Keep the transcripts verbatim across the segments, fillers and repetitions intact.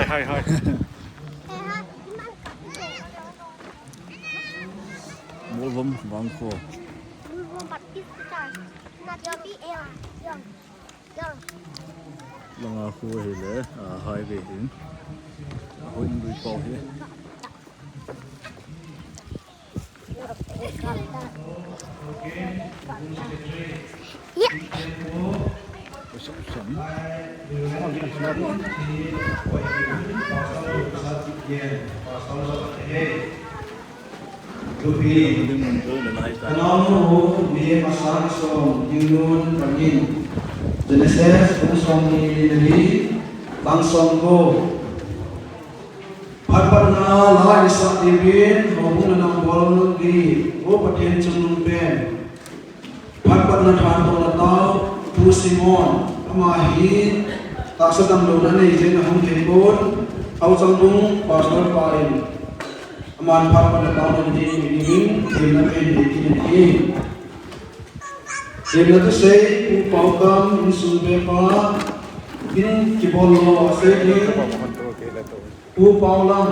Hai, hai, hai. Molvom Vangkho. Langa khu hile, a, highway hin. A, hoi in lui pau hi. Tupi, kanaonu, mi masang som, Yunun, Rangin, Genesis, bung som ni, ni, ni, bang som ko. Phatphatna la isah uvin, houbung na nang bol uvin, O Pathen chungnung pen. Phatphatna thantohna tao, Pu Simon, ama hi, tahsa damlouna nei jeh in ahung thei pon, Hauchang bung pastor pa in, aman phatphatna taona nei ding in, themna pen nei ding ahi. Themna thusei, Pu Paukam, insung vepa, in kibol lou asei ding. Pu Paulam.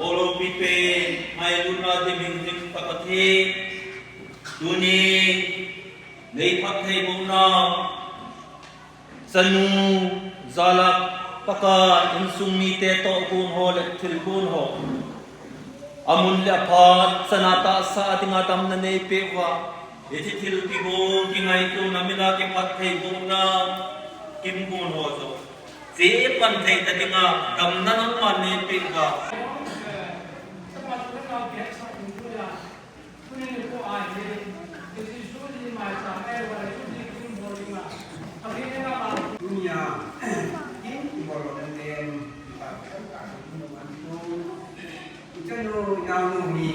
Olo pipe, ngailutna ding hing ding pa Pathen. Tuni, nei phattheibohna, chanu, jalap, paka, insung mite toh gon ho le thil gon ho. Amun le aphat, chana tahsa a dinga damna neipeh uva. Hiche thil kigong, kingaitona mina kiphattheibohna, kigon ho jong. Chepan thei ta dinga, damna nangman neipeh uva. Tunia, kin kibol lou den den, ichanu, inaonu hi,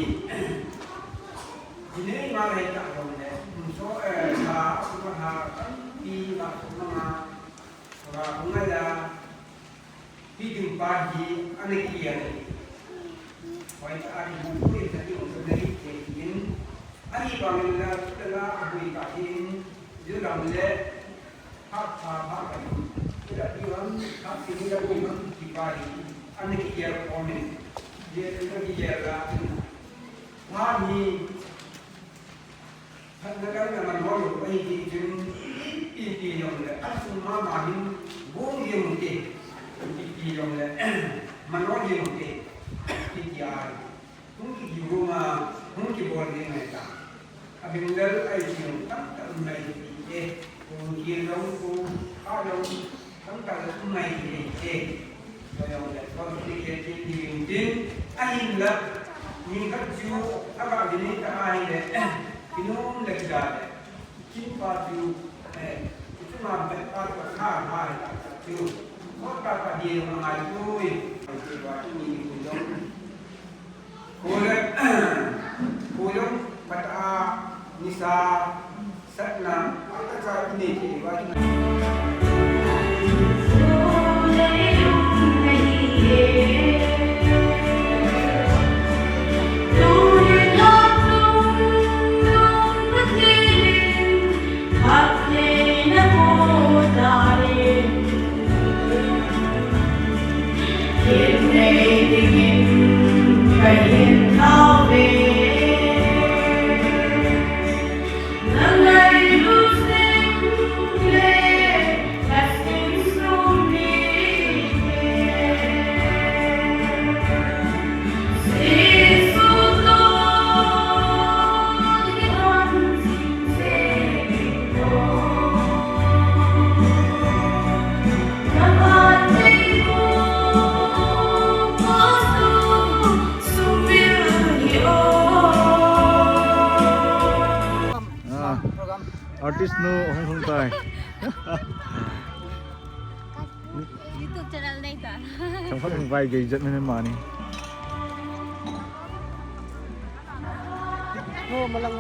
jinei ma lei ta lou le, so, eh, sa, su ha, pi, ba, su ma, ba, ngai la, Hiding pa hi ana kigel e. Hoitah a kibol poi, kati jong chu ana kigel in. Ahivangin la, la, la, aboi kah in, ju lam le, phat pha pha kah in. Ila ti lam, phat ti lam ti lam, ti pa hi, ana kigel khom in. Je ana kigel la, phat hi, Phatna kalna man ho lou ahi ti chun, ipi ti jong le, asung mama hin, bung jeng te, ipi ti jong le, man ho jeng te, ipi ti a, hung kigel ma, hung kibol ding ahi ta. Abing lel ahi ti jong, tamtah um ahi ti e, hung kigel jong, hung kha jong, Tamtah le um mai thei e. Koi jong le, koi ti ke ti ti tin tin. Ahinla, ni khat chu, aga ding ta ahile, kinom le kida le. Kin pa chu, eh, chu Mam pet pa ka kha hai ta chu. Ko ta ka di ma ngai tui. Ai ti wa ni ni ku jong. Ko le, ko jong, mata, nisa, satna, ai ta cha ni ti wa. Ah, artist nu hung hung tai. YouTube channel nei ta. Changkhat hung vai gei jat mene mani. No, malang.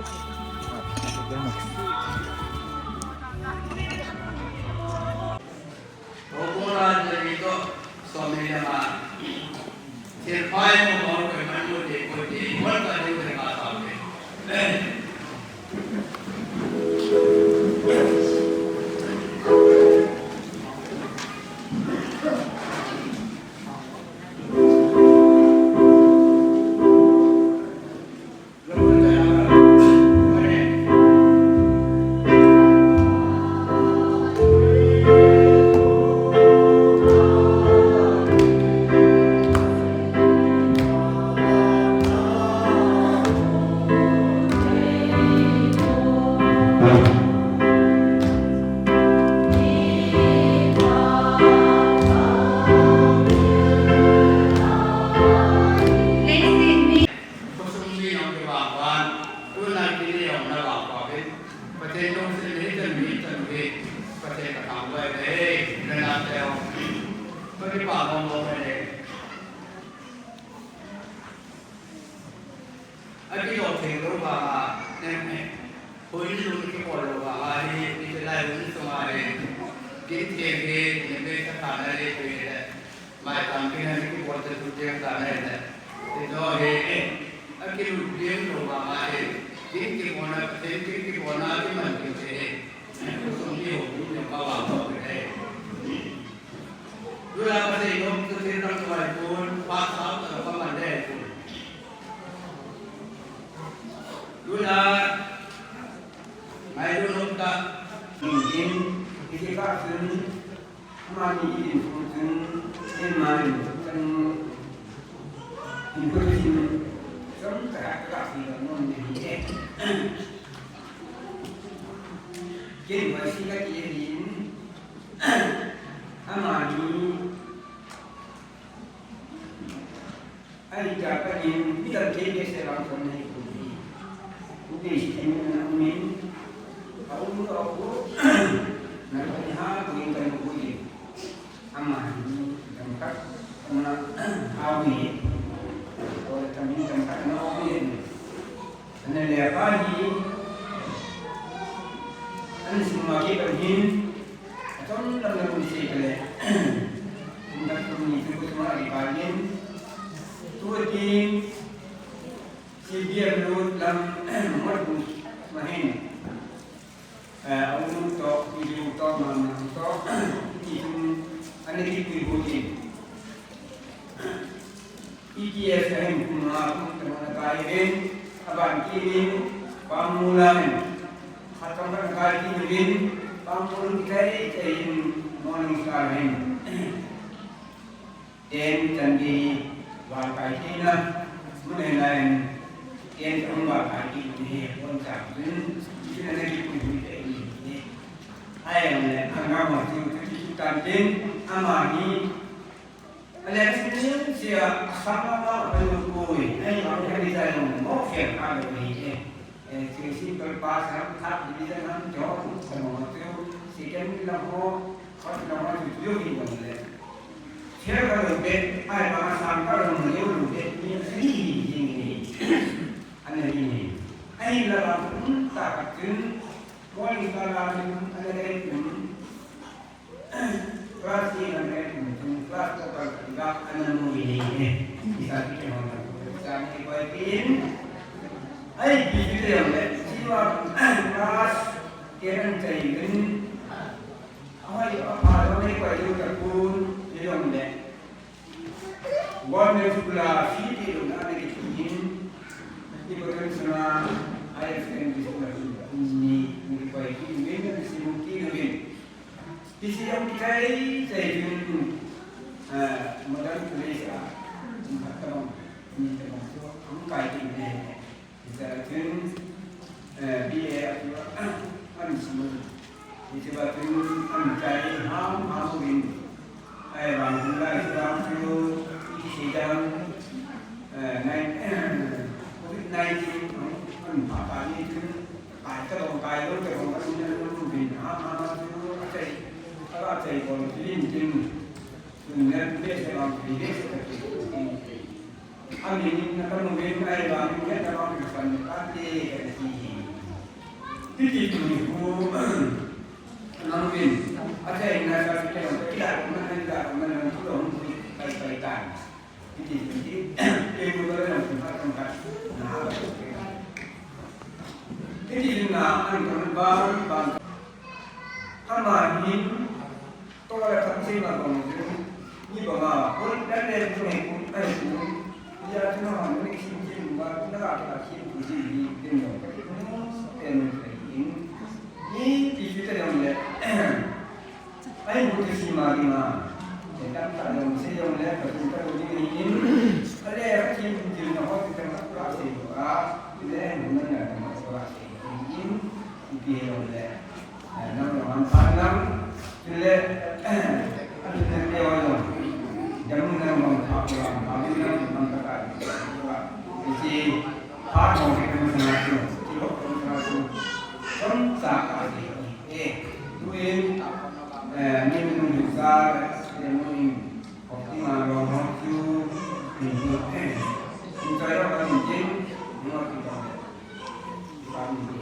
Khosung mi jong kivang vang, tuna kini jong navang pha uvin. Pathen lungset in hichan mi hichan hi, Pathen kathangvah e, nana teu. Kakipah mong mong e. Akilou thei lou vanga, em, em. Hoi ni lung kibol lou vanga hi, hiche lai hun sunga hi. Kin theng hi, ni bei sa tha na le pe le. Mai tam kin a ni kibol te tu tiang ta na le. Ti jo hi, eh. Akilut tiang lou vanga hi. Kin kibolna, Pathen kin kibolna, kiman kin te hi. Kusum hi ho, ni ma vang ho te hi. Tuna Pathen nom tu tin rang tu ai pun, pa sao ta pa man de pun. Tuna, ngai tu nom ta. Kin, kin, kin ka sun, mani kin sun, kin mani sun, kin tu sun, sun ta ka sun nom ni e. Kin wa si ka ti ni. Amani, ahi jeh a kahin, midang thei behseh vang chom nahi poi. Ute si thei na umin, aum lo ko, na ko ni ha, ko in kan ko in. Amani, dang khat, na, ha, ko in. Ko, dang khat, na, ko in. Ana lekha hi, ana simma kipat hin, achom lam lam sei kale. Kum khat kum ni chu kum a kipat hin, tutin, C B M road lam, mot bu ma hin. Eh, aum to, video to, ma ma to, ti chun, ana kipui bu tin. E T S ahin kum nga kum tama na kai uvin, aban kit in, pamula in. Khat tama na kai kit uvin, pamula kitai tai in Morning Star ahin. Ten chan di val kai kit na, mun ahin la in, ten chan val kai kit in he, pon cha uvin, uvin ana kipui uvin te in he. Ai ang le, ang nga mo chu, chu chu tan tin, amani, Election sia, asam lama, panu kui, ai, ang kami tayo, mo, fiang kami ni, eh, eh, si simple pass, ham, thap, division, ham, jo, sa mga tiyo, Ken la ho, hot la ho, ju ju hi jong le. Che ka lo be, ai ba sang ka lo ne lo be, ni ni ni ni. Ana ni ni. Ai la ba kun ta ka tun, mo ni ka la ni, ana le kun. Class ni ana le kun, class ko ka ga, ana mo ni ni. Isa ki ke ho na ko, sa ni ko ai pin. Ai, pi pi te jong le, si wa, class, ke an chai gun. Ahoi, apha lo nei koi lo ta kun, ni jong le. One day school a fee ti lo na nei ki tin. Ni ko ren suna, I F N di school a ni, ni koi ki min, ni si mu ki lo min. Ti si jong ki chai, chai gun. Ah, modern place a. Ni ka ta bang, ni ta bang so, hung kai ki ne. Hiche a chun, eh, B A a tua, an sum. Hiche a chun, an chai ham, ham uvin. Ahivang chun lai chun chu, iti sei dam, eh, nine, eh, covid nineteen, an pha pa ni chun, kai ta bong, kai lo ta bong, an na lo uvin, ham, ham, ham chu, a chai, a chai bong, lim tin. Chun ne, ne se bang, ne se ta, Amin, na ka mu vin ai ba, min ya ta ba, min kan ka te, ka ti. Ti ti tu ni ku, na mu vin. A te na ka ti ke, ki da, na ka da, na na tu lo, kai, kai ta. Ti ti ti ti, e ku lo na ku ka ka. Na. Ti ti na, an ka ba, ba. Ama hin, Tua le khat sei ma bang chu, ni bang a, pon dan le tu ne ku, ai ku, ya tu na ma ni sim sim ma, na ka ka sim ku sim ni, tin no, ka ti no, ten no, in, ni ti chu te dang le, ai ku ti si ma di ma, te dan ta dang se dang le, ka tu ka tu ni ni in, ale ka sim sim na ho ti te ma ka se ko a, le, na na ma ka se ko in, ti dang le. Nang nang pha nang, chule, anu nang te wa nang, jamu nang nang pha nang, pha nang nang ka ka, isi pha nang ke nang sana tu, isi lo nang sana tu, kon sa ka si, eh, tu in, eh, ni nung sa, ni nung, kok ti ma lo nang tu, ni tu, eh, ni sa ya ka ni jin, ni wa ti ka, ka ni jin.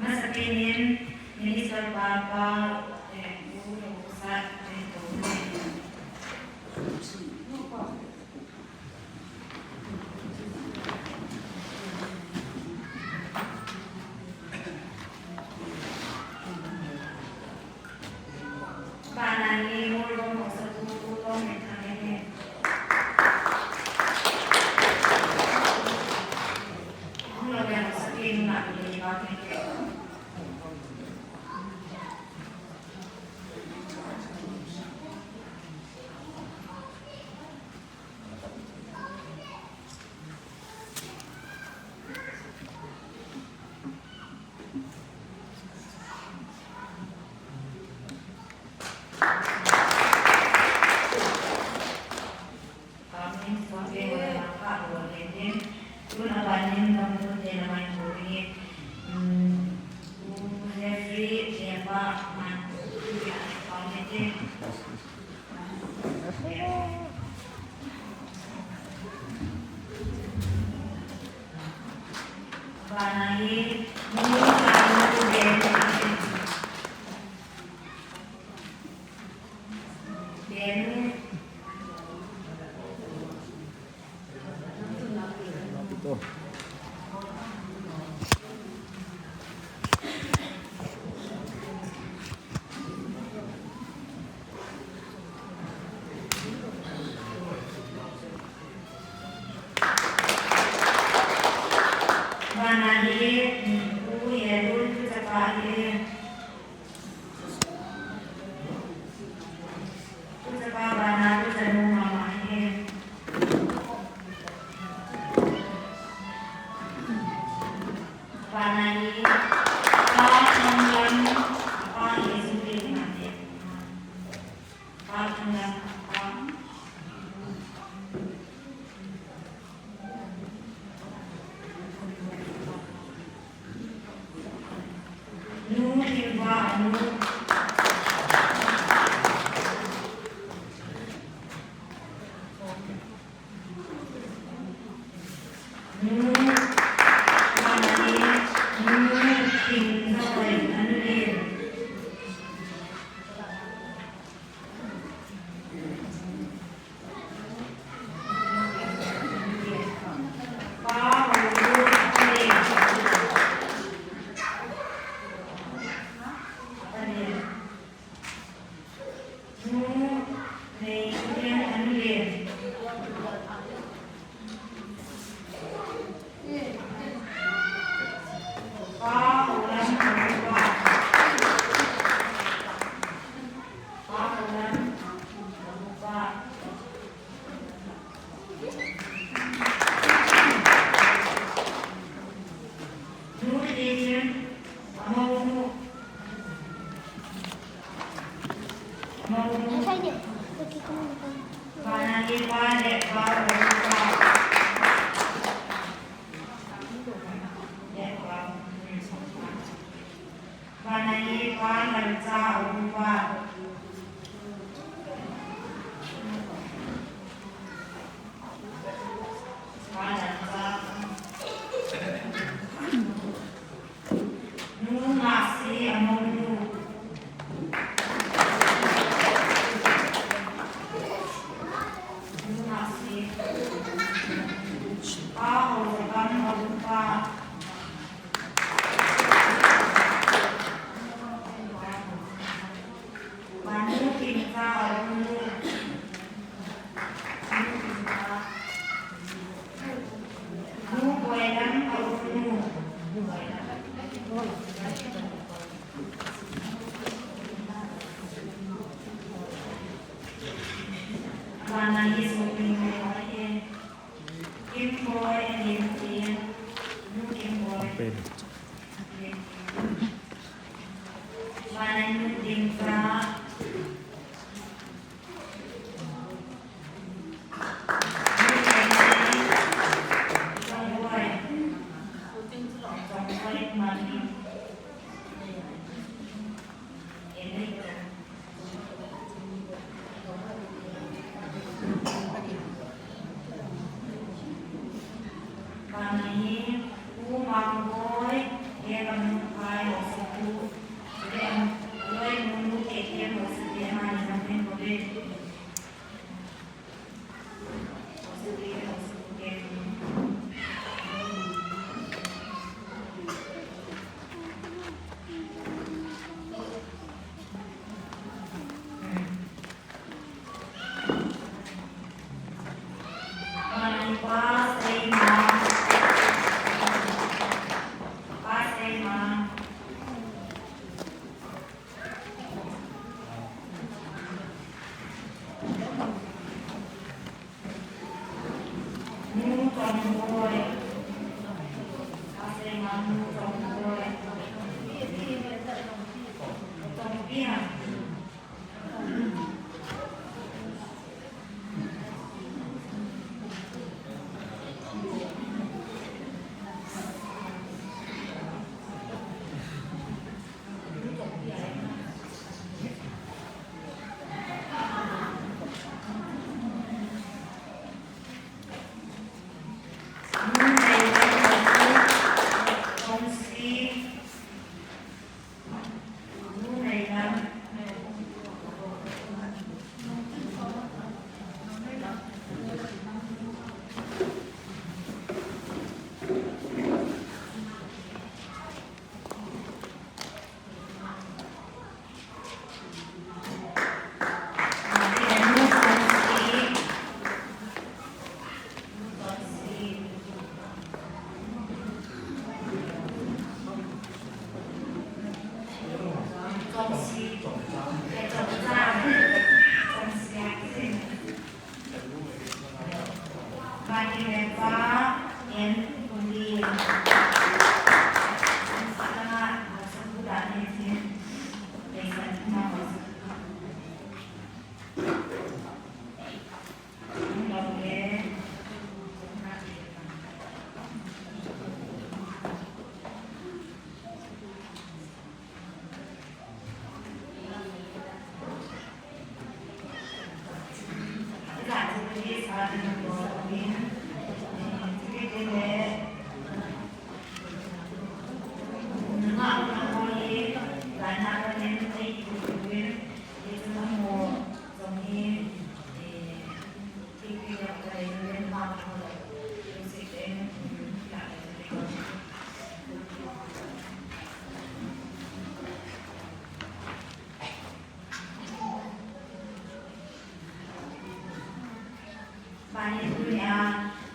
Masapen in, Minister Papa, eh, Pu Rosat, eh, Tun abanin gamdon te lamai kori, um, Jeffrey Lepa man, Pamete. Bana hi, Benu. Bana hi, um, U Yelun, tu chapa hi. Tu chapa bana, tu chanu mama hi. Bana hi, Pa Thanglam, Pa hi, Zubin, Mate. Pa Thanglam, Pa. Nu Thilva, nu. Nu, Mani, nu, Thingzahoi, anu le. Bana hi Pa Lalcha a um uva. Pa Lalcha. Nu Ngasi a monu. Nu Ngasi. Pa Hozakam a um uva. Manu Kimcha a um nu. Nu Boilam a um nu. Bana hi sopinu ahi. Kimboi, Limtin, Nu Kimboi. Bana Nu Dingcha. Nu Kimboi. Kimboi, Mani. Bani tunia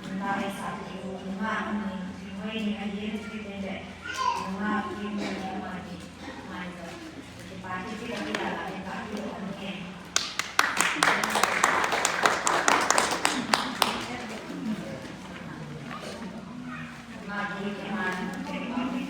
nunga aisa tiu, nunga ani, nunga ni ahi, nunga ki, nunga ni, nunga ni. Bani tunia nunga aisa tiu, nunga ki, nunga ni.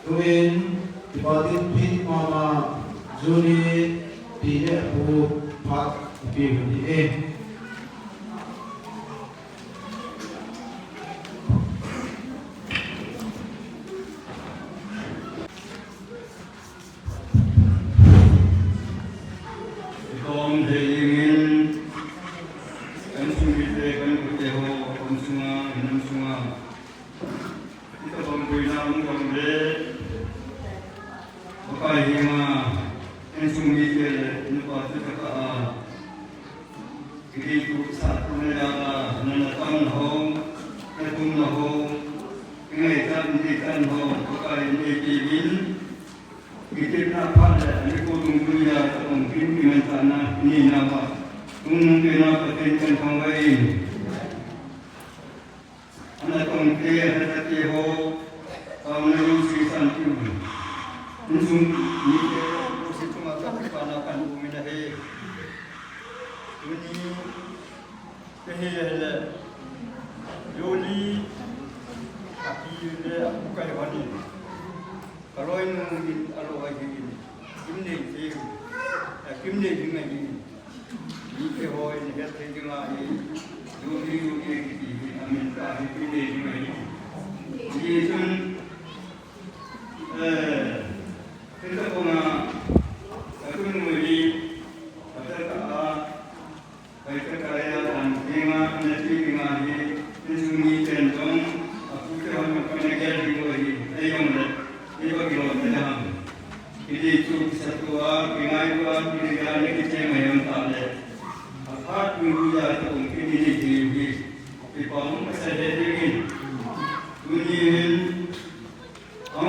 Tuin, kipa dinpi mama, Julie, pi le pu phat ipi u hite. Ikom thei dingin, kan sung mite, kan kute ho, kan sunga, kan nam sunga. Itabang koina um jongle, Pakai henga, insung mite le, nupa te kaka a, kidei tu sa tu na ya la, na na tan ho, na tum na ho, kingai tan, ni tan ho, Pakai ni ti bin, kitepna pha le, ni ko tung dunia, tabang kin, kiman tan na, ni na ba, tung nung ke na, Pathen kan thang vai. Ana tong te, ana ta te ho, taona jouse san tiu. Insung mite, jouse chunga ka kipana kan um in ahi. Tuni, kahi le, Julie, api le, apu kahi vani. Ka loinu in alo ahi in, kim nei thei, eh, kim nei ding ahi in. Mite hon het thei ding ahi, Julie, Julie kiti hi amin ka hi kim nei ding ahi. Hijeh chun, eh, kei ka kona, ka tun ngui, ka tel ka a, Pai ka kaya an dinga, na ti dinga hi, insung miten jong, apu te hon ka na gel ding u ahi, ahi jong le,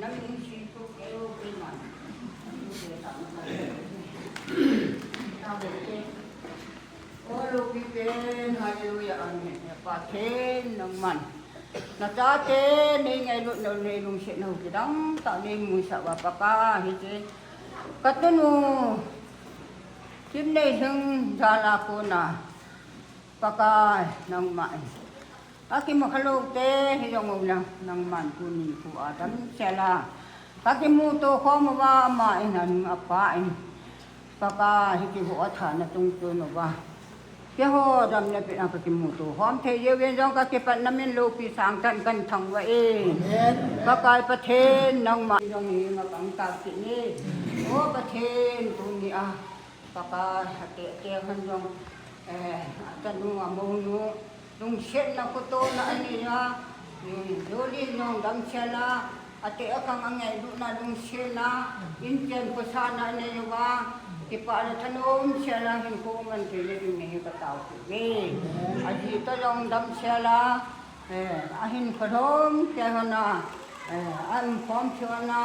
Nang nung si tu keu keu man. Nang nung si tu keu keu man. Nang nung si tu keu keu man. O loupi pen, hallelujah, amen. Pathen nangman nachate nei ngailut nau, nei lungset nau kidang tah nei musah uva Pakai, hiche katunu Kimneilhing jal a kona Pakai nangman akimu khalou te hijong uleh nangman tuni nikho a damsel a kakimuto khom uva, ama in, anu apa in, Pakai, hiche ho atha na tungtun uva keiho dam le pena kakimuto khom thei jeh uvin jong kakipatna min loupi sangtah in kathangvah e. Amen. Pakai Pathen nangma jong hi ngapang tah kit in. O Pathen, tuni a Pakai, ate, ate khan jong, eh, atanu, amounu lungsetna khotona anei a, um, Jolin jong damsel a, ate akhang angailutna lungsetna, inchen khosahna anei uva, kipah le thanom sel a hinkho man thei le ding nei kataopi uve. Aji toh jong damsel a, eh, ahinkho lhom kei hon a, eh, aumkhom thei hon a,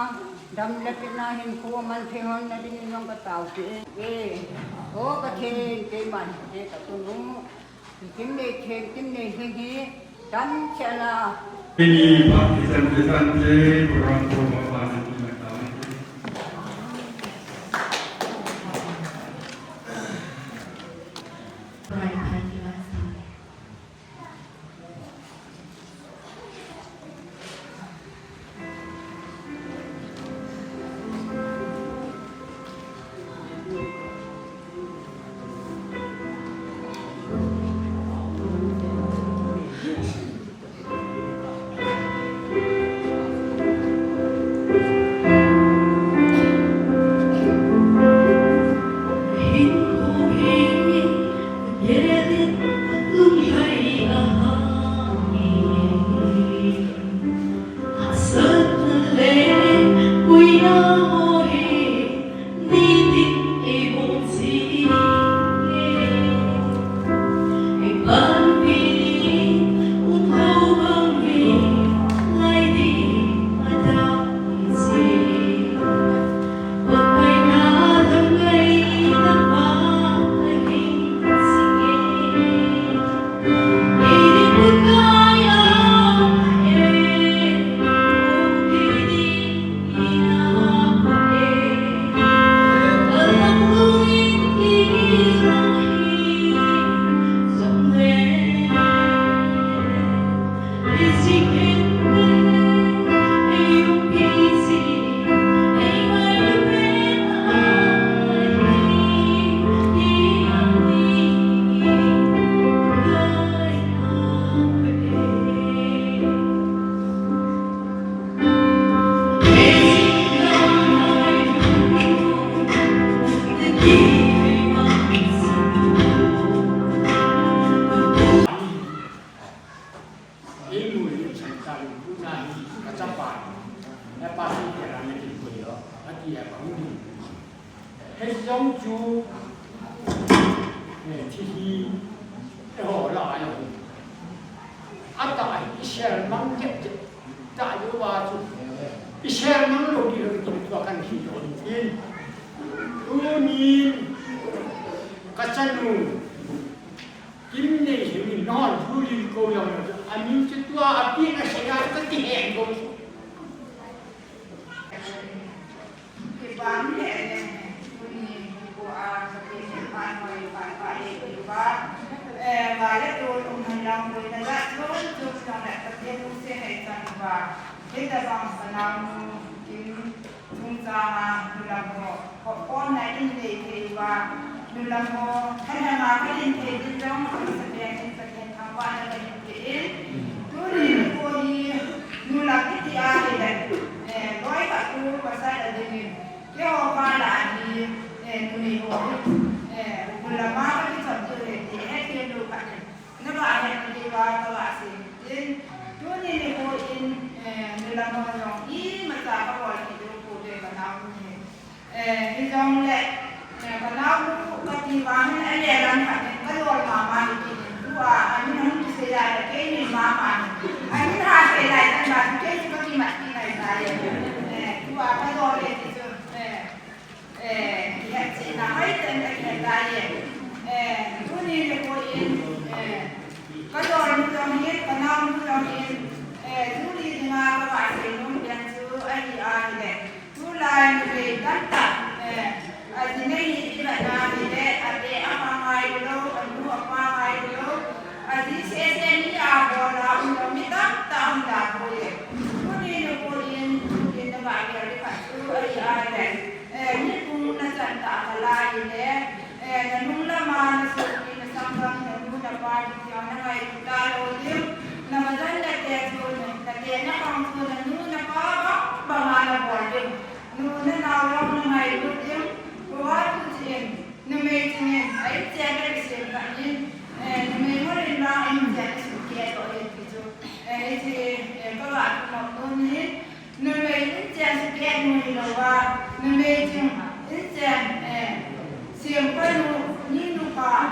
dam le pena hinkho man thei hon na ding in jong kataopi uve. O Pathen, keiman, eh, katunu Kimneilhing, Kimneilhing hi damsel a. Ini baptism Christian Day program ko mapasok na tayo. Ei nu hi Satan in pu na hi ka chapa. Na pa hi ke ra me ti ko yo. A ti ya pa hu. Hei jong chu. Eh, thi hi. Eh, ho la ya hu. A ta hi i sel mang jep jep. Ta yo wa chu. I sel mang lou di lou di tua kan thi to. In. Tunin. Ka chanu. Kimneilhing in nahon Jolin kou jong, amin chu tua, api na sei a, kati hen kou chu. Kipah e, tuni nikho a, Pathen in phat hoi, phat pha e, kipah. Eh, va le tol um hen lang, boina jat chom chom jong le, Pathen lungset nei chan uva. Hitabang ka naonu, Kim Chungchang a nulam ho, ho, hon a in nei thei uva, nulam ho, thanheng a ka in thei ding jong, ka masa pen in Pathen thangvahna ka hin pe in. Tuni nikho hi, nulam iti a hile, eh, loi khat tu pasal a ding in, keiho val a hi, eh, numei ho hi, eh, nulam a ka kichom diu ahi ti, hethem lou khat in. Nangho ahet diuva kava sei in, tuni nikho in, eh, nulam ho jong imacha kabol kit diu pouve, ka naonu hi. Eh, hijongle, eh, ka naonu kati vang hin ale lang khat in kalol mama hi kit in, tua amin hung kisei a le kei min mama hi. Amin ha sei lai chan ba chu kei chu kakimat kit nai tai.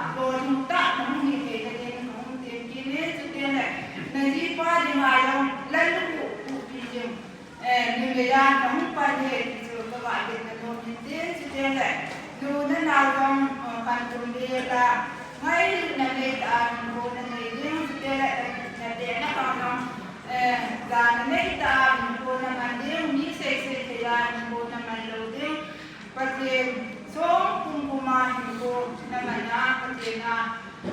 Lolhing tah nahung hi theina dingin kahung temkit e, chuteng le najipa dinga jong lallukhuh, khuhpi jing, eh, numei a nahung pan e ti chu kagah vet nom in tin, chuteng le nu nanao jong, eh, khantou vel a ngailutna neitah a hinkho nanei ding, chuteng le na, natehna khang jong, eh, jana neitah a hinkho naman ding, mi seisei thei a hinkho naman lou ding. Pathen songpum pum a hinkho naman a, Pathen a,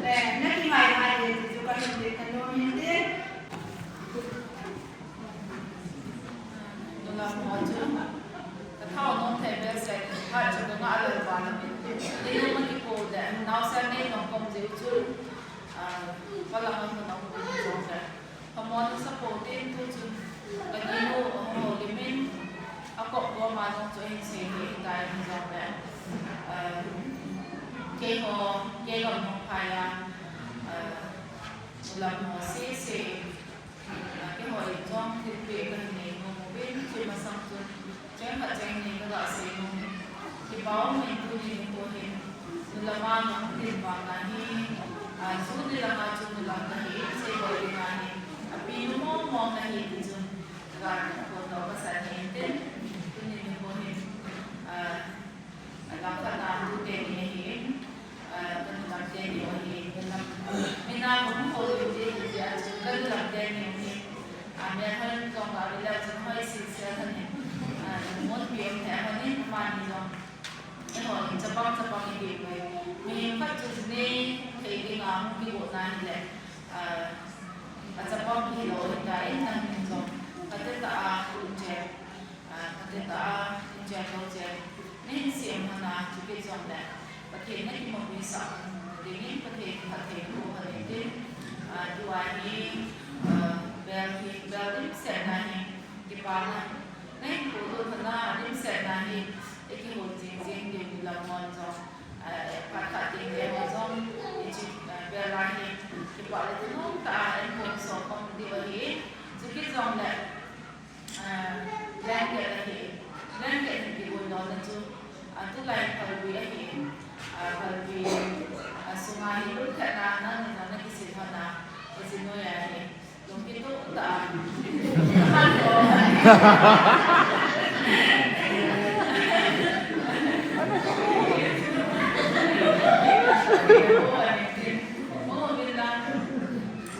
eh, nakingai hih e ti chu kahin vet nom in tin. Nulam ho chu kathao nom thei behseh in, phat chu kangah lel val in. Nilum akipo le, naosen nei nom kom jeh u chun, ah, palang a hung nau ding jong le. Phamona support in tu chun, kaninu ahung houlim in, akop gom a jong chu ahin sei thei ahitai, hijongle, ah, keiho, kei gam nung phai a, ah, nulam ho sese, ah, keiho in jong thilpeh kahin nei nom uvin, chu masang chun, cheng khat cheng ni kagah sei nom in, kipa um in tuni nikho hin, nulam a nahung tlin vang na hi, ah, ju ni langa chu nulam nahi in, seiboi ding ahi, apinu mong mong nahi ti chun, kagah phondoh kasan ahi in tin, tuni nikho hin, ah, langkhat na tu teni ahi in, ah, ka nulam teni u ahi, nulam, mina hung houlim ding ti jeh a chu ka nulam teni u ahi, ah, melhoi jong ka vet le chun hoi sel sel ahi, ah, munpi um thei ahi in, amani jong, eiho in chapang chapang i ti uve, mihem khat chu jinei thei dinga hung kigot na hile, ah, achapang hilou ahitai, nangin jong phatecha a um chen, ah, phatecha a um chen lou chen, nahin sem lhon a, chukit jongle Pathen nakimopui sah dingin Pathen phatthei naboh lhon in tin, ah, tua hi, ah, bel hi, bel dimset na hi, kipana, nahin polut lhon a, dimset na hi, ikihou jing jing diu, nulam hon jong, ah, phat khat teng le ho jong, hiche, ah, bel a hi, kipa le thanom tah a, eihin pom so khom diu ahi, chukit jongle, ah, blanket ahi, blanket hin kigol lona chu, ah, tulai phalbi ahi, ah, phalbi, ah, sunga hi lut khat na, nangni jong nakisil lhon a, hiche noi ahi. Lungkitoh tah a.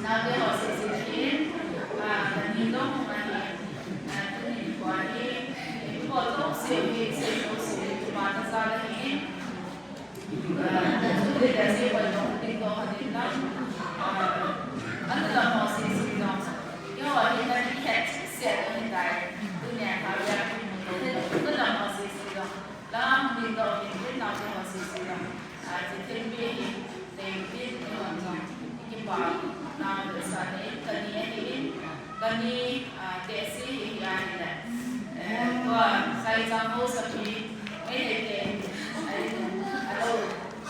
Naote ho sese hin, ah, kani lou hung ahi, ah, tuni nikho hi, ipi bol jouse hi, sei jouse hi, kipa najal ahi. Ah, Kani, ah, tehse hi, hi ahile, eh, tua Saicham housapi, Meitei te, eh, alo,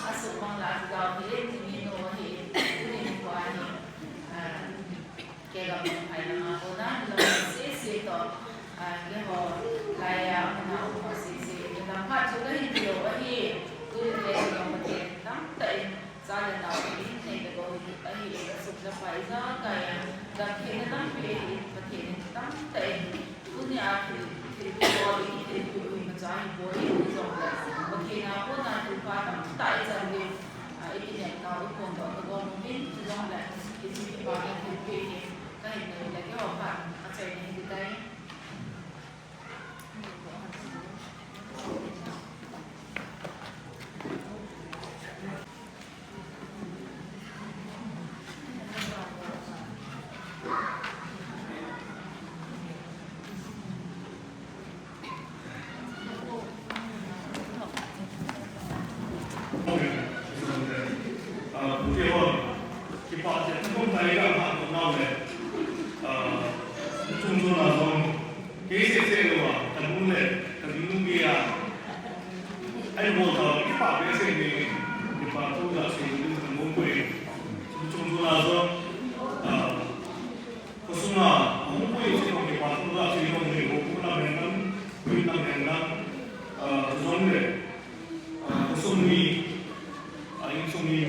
asuhmang la, gao hi, tuni nu hi, tuni nikho hi, ah, kei gam phai langa kona, langa sese toh, ah, keiho, laiya, muna um ho sese, lam phat chu kahin ti lou ahi, tuni le, langa Pathen, tamtah in, Cha le nao hi, nei le gou hi, ahi, sum le pai ijakai a, damtheina lampi ahi, Pathen in tamtah in, tunia thil, thil kibol, i thil kibol imacha hi bol in, hijongle, Pathen a kona thilpha tamtah ichan diu, a, ikinepnau iphondoh tagom uvin, hijongle, hiche kipana thilpeh hi, kahin nei le keiho phat, achaina hiti tai. Kei seh seh louva, kanu le, kajinu geiya, ahin bol tah, kipah behseh in, kipa thu gasei ding kahin pui. Chungchon a jong, ah, khosunga, ahung pui cheh jong kipa thu gasei ding kahin pui, lam hen lang, pui lam hen lang, ah, jong le, ah, khosung mi, ah, insung mi,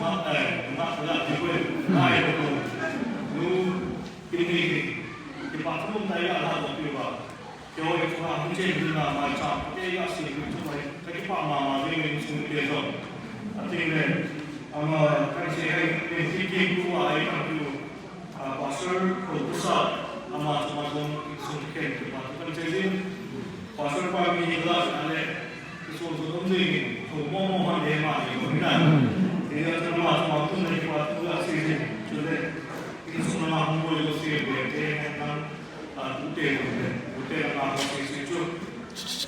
ma, eh, ma, la, ti ko, ai, ko, nu, ti ni, ti pa, tu, ta, ya, la, ko, ti, ba. Keiho chunga hung chen ding a maicham, kei a sei ding chu mai, ka kipah mama jeng in sung te jong. A ting le, ama kan sei hai, pen ki ki ku a hai kan ku, a, Pastor Khopusa, ama chunga jong sung khen kipa thu kan sei ding. Pastor pa mi hi la a le, ki sung sung um ding in, sung mo mo han le ma ni ko na. Ti a chunga ma chunga tum le kipa thu la sei ding. Chu le, ki sung na hung mo yo sei be te, na, a, tu te jong le, tu te la ma ko sei sei chu.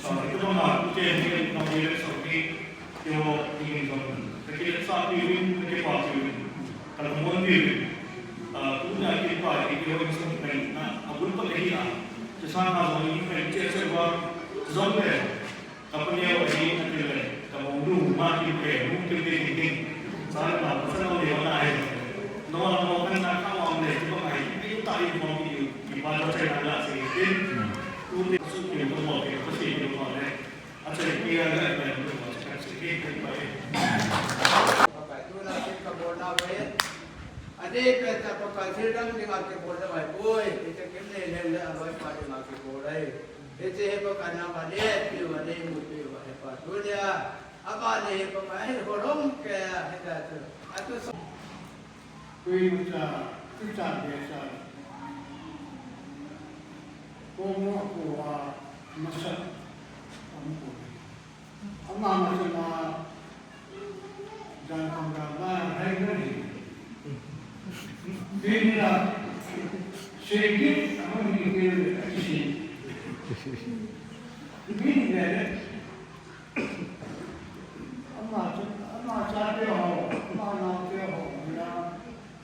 A, tu ma tu te ni ma ni le so ni, keiho ni jong. Ka kiletsah piuvin, ka kipah piuvin, ka lungmon piuvin. A, tunia kipat hi keiho insung pen na, abul pa kahi a. Chusanga jong hi pen che che uva, jong le, ka paneo ahi na ti le, ka monu ma ti pen, mu ti ti ti ti. Sa na, sa na le na ahi. No, no, kan na ka wa le, ti ba ahi. Ai ta i mo ki, ki ba ta che na la se ti. Tu ni su ki mo ki, ka si ki mo le. Pakai, tuna thil kabolna uve. Adeh pet a Pakai thil dang dinga kibolna mai poi. Hiche kim nei leng le aloipa dinga kibol ahi. Hiche hi Pakai nang aletpiu, aleimupiu ahi pa. Tunia, abana hi Pakai, hi holhom kei a, hita chu. Atu so- Koimacha, tucha becha. Komo apo a masa amu ko. Ama masa ma dan kong ga ma hai na ni. Bin la segi amu ni ke ati si. Bin le Ama cha, ama chate ho, ama naote ho, mina,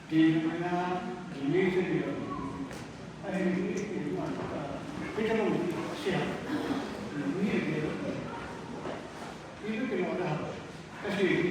di mina, di mi se di. Ahi, di ma ta. Kita mo siya. Ni di. Di ke mo da. Kasi di.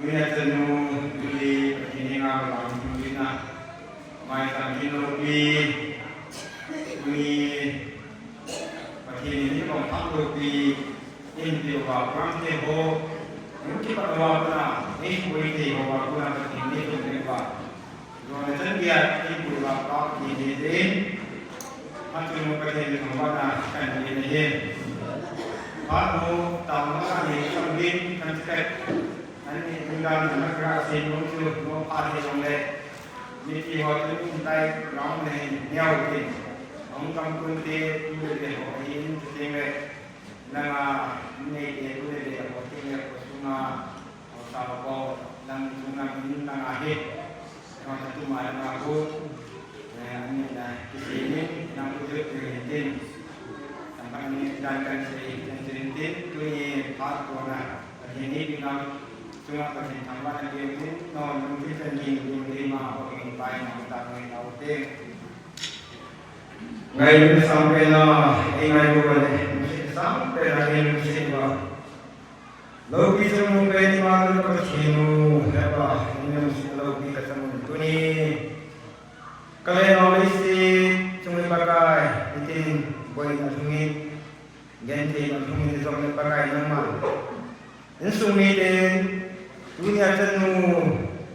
Tuni a chanu, tuni Pathen henga vang tuni na. Mai tang kin loupi. Tuni Pathen in eipom thah loupi. Eipeh uva program te ho. Eipeh uva kona. Eipui te ho uva kona Pathen in eipeh uva. Jona chan dia eipui uva pa Pathen in. Hatu nu Pathen in thangvahna kan pe na hi. Pa nu tang na ni kan bin kan tek. Ani ningkan na kra sin nung chu no pa te jong le. Mipi ho chu nung tai ground ne neo tin. Hung kam kun te tu le ho hin tin le. Nanga nei te tu le ho tin le ko sunga. Ho sa ko lang sunga min nanga he. Ho ta tu ma nanga ko. Ani na kisinin nang ko tu tin. Sampai ni dan kan se kan se tin tu ni pa ko na. Pathen hi pinam chunga Pathen thangvahna pia utin, non lungthim chan ding ding ding ma ho ding pai na ta ngai tau te. Ngailut sang pen a, ei ngailu le, lungset sang pen a, ei lungset uva. Loupi chang mun pen ima ka Pathen u, he ba, ei lungset loupi ka chang mun tuni. Ka le no le si, chung i Pakai, itin, boina thungin, Genthei na thum in jong le Pakai nangma. Insung mite, tunia chanu,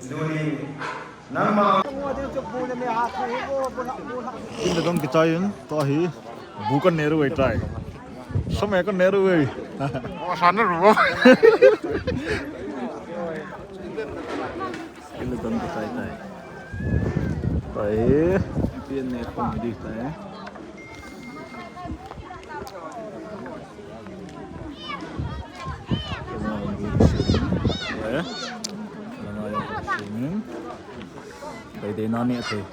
duni, nangma. Kin le don kichai in, tua hi, bu kan neru ei tai. Some kan neru ei. Oh, sana ru. Kin le don kichai tai. Tai. Pi ne pon di tai. Dai dai na ni athei.